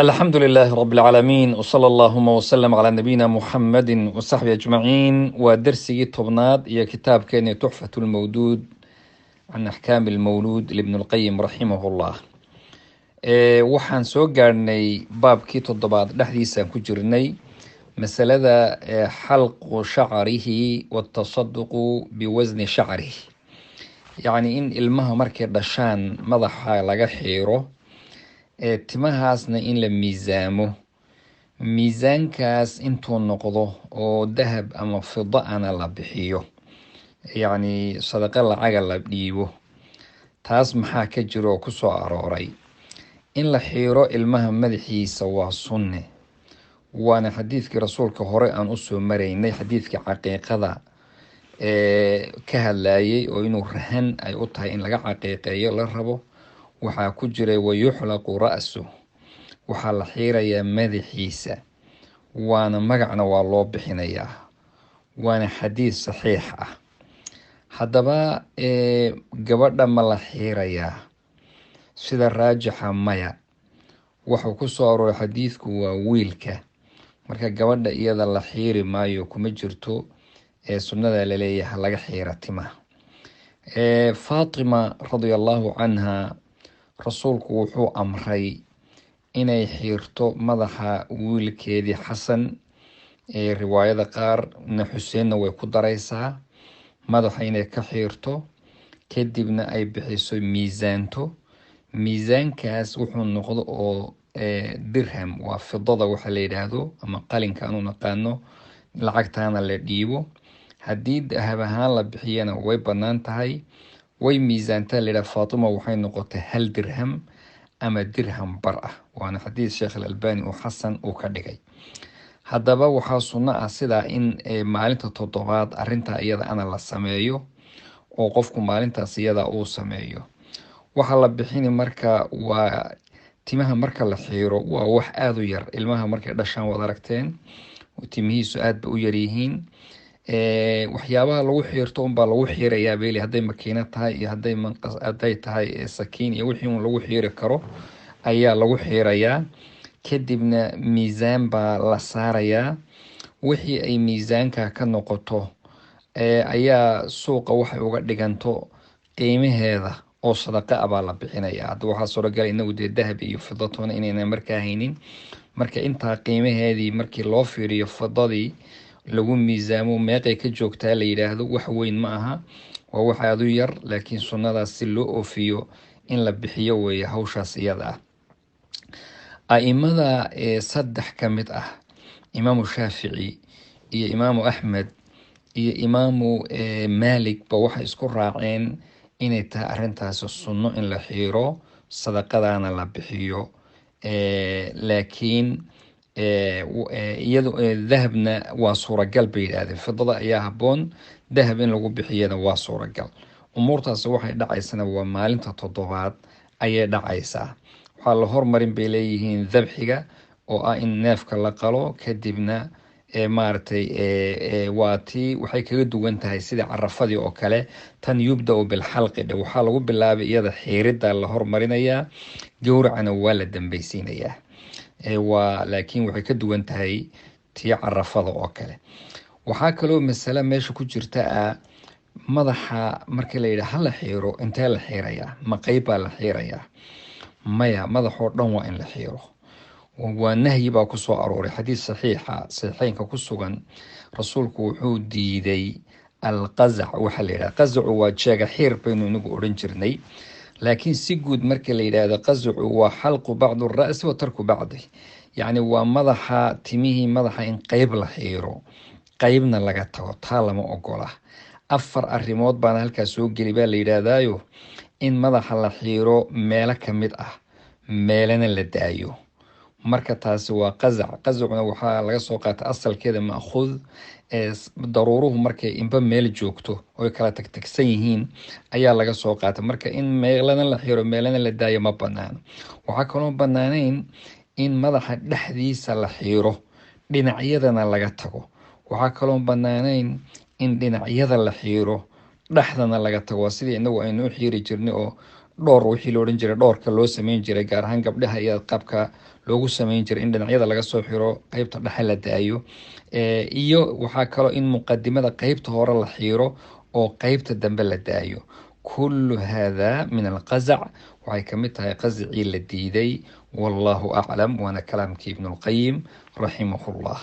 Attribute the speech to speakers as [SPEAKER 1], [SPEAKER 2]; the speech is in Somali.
[SPEAKER 1] Alxamdu lilaahi rab اlcaalamiin wsala allahuma wslm calaa nabiyina muxamadi wasaxbi ajmaciin. Waa dersigii 10aad iyo kitaabkeeni Tuxfat lmawduud can axkaami lmawluud libn lqayim raximah llah. Waxaan soo gaadhnay baabkii toddobaad, dhexdiisaan ku jirnay masalada xalqu shacrihi watasaduqu biwasni shacrihi, yacni in ilmaha markay dhashaan madaxa laga xiiro, timahaasna in la miisaamo, miisaankaas intuu noqdo oo dahab ama fido ana la bixiyo, yacni sadaqo lacaga la dhiibo. Taas maxaa ka jiro oo kusoo arooray? In la xiiro ilmaha madaxiisa waa sunne, waana xadiidkii rasuulka hore aan usoo maraynay, xadiidkii caqiiqada ee ka hadlayay oo inuu rahan ay u tahay in laga caqiiqeeyo la rabo. Waxaa ku jiray wayuxlaqu ra-su, waxaa la xiirayaa madaxiisa, waana magacna waa loo bixinayaa, waana xadiid saxiix ah. Haddaba gabadha ma la xiirayaa? Sida raajixa maya. Wuxuu ku soo arooray xadiidku waa wiilka, marka gabadha iyada la xiiri maayo, kuma jirto ee sunnada laleeyahay laga xiira timaha. Faatima radia allahu canha rasuulku wuxuu amray inay xiirto madaxa wiilkeedii Xasan, riwaayada qaarna Xuseenna way ku daraysaa, madaxa inay ka xiirto, kadibna ay bixiso, miisaanto, miisaankaas wuxuu noqdo oo dirham, waa fidada waxa la yidhaahdo ama qalinka aanu naqaano, lacagtaana la dhiibo. Haddii dahab ahaan la bixiyana way banaan tahay. Way miisaantaa la yidhaha Faatima, waxay noqotay hal dirham ama dirham bar ah, waana xadiid Sheekh Alalbani uu xasan uu ka dhigay. Haddaba waxaa sunno ah sidaa in maalinta toddobaad arintaa iyada ana la sameeyo, oo qofku maalintaas iyada uu sameeyo. Waxaa la bixini marka waa timaha marka la xiiro, waa wax aada u yar. Ilmaha markay dhashaan waad aragteen, timihiisu aad ba u yaryihiin. Waxyaabaha lagu xiirto unbaa lagu xiirayaa beli, hadday makiinad tahay iyo hadday manqas, hadday tahay sakiin iyo wixii un lagu xiiri karo ayaa lagu xiirayaa. Kadibna miisaan baa la saarayaa, wixii ay miisaanka ka noqoto ayaa suuqa waxay uga dhiganto qiimaheeda oo sadaqa ah baa la bixinaya. Hadda waxaa suuragala inagu dee dahab iyo fidatoona inayna markaa haynin, marka intaa qiimaheedii markii loo fiiriyo, fidadii lagu miisaamo, meeqay ka joogtaa la yidhaahdo, wax weyn ma aha, waa wax aada u yar, laakiin sunnadaas si loo oofiyo in la bixiyo weeye hawshaas iyada ah. Aimada saddex ka mid ah, Imaamu Shaafici iyo Imaamu Axmed iyo Imaamu Maalik ba waxay isku raaceen inay tahay arrintaasi sunno in la xiiro, sadaqadana la bixiyo, laakiin iyado dahabna waa suuragal bay yidhaahdeen, fidada ayaa habboon, dahab in lagu bixiyana waa suuragal. Umuurtaasi waxay dhacaysana waa maalinta toddobaad ayay dhacaysaa. Waxaa la hormarin bay leeyihiin dabxiga, oo ah in neefka la qalo, kadibna maaragtay waa tii waxay kaga duwan tahay sida carafadii oo kale tan, yubda-u bilxalqi dhe, waxaa lagu bilaabay iyada xiirida la hormarinayaa, gowracana waa la dambeysiinayaa. Waa laakiin waxay ka duwan tahay tii carafada oo kale. Waxaa kaloo masale meesha ku jirta ah, madaxa marka la yidhaha hala xiiro, intee la xiirayaa? Ma qeyb baa la xiirayaa? Maya, madaxoo dhan waa in la xiiro. Waa nahyi baa kusoo arooray xadiis saxiixa, saxiixeynka ku sugan. Rasuulku wuxuu diiday alqazac. Waxaa la yidhaha qazacu waa jeega xiir baynu inagu odhan jirnay, laakiin si guud marka la yidhaahdo qazacu waa xalqu bacdu ra'si wa tarku bacdi, yacni waa madaxa timihii madaxa in qeyb la xiiro, qeybna laga tago, taa lama ogola. Afar arrimood baana halkaas soo geli baa la yidhaahdaayo: in madaxa la xiiro meelo ka mid ah, meelana la daayo, marka taasi waa qazac. Qazacuna waxaa laga soo qaatay asalkeeda ma'khuud daruuruhu markay inba meel joogto oy kala tagtagsan yihiin ayaa laga soo qaatay. Marka in meelana la xiro, meelana la daayo ma banaano. Waxaa kaloo banaanayn in madaxa dhexdiisa la xiiro, dhinacyadana laga tago. Waxaa kaloo banaanayn in dhinacyada la xiiro, dhexdana laga tago. Waa sidii inagu aynu u xiiri jirnay oo Dhowr wixii la odhan jiray dhowrka loo sameyn jiray, gaar ahaan gabdhaha iyo qaabka loogu sameyn jiray in dhinacyada laga soo xiro, qeybta dhexe la daayo. Iyo waxaa kaloo in muqadimada qeybta hore la xiiro oo qeybta dambe la daayo. Kullu hada min alqazac, waxay kamid tahay qasicii la diiday. Wallahu aclam, waana kalaamkii Ibnulqayim raximahullah.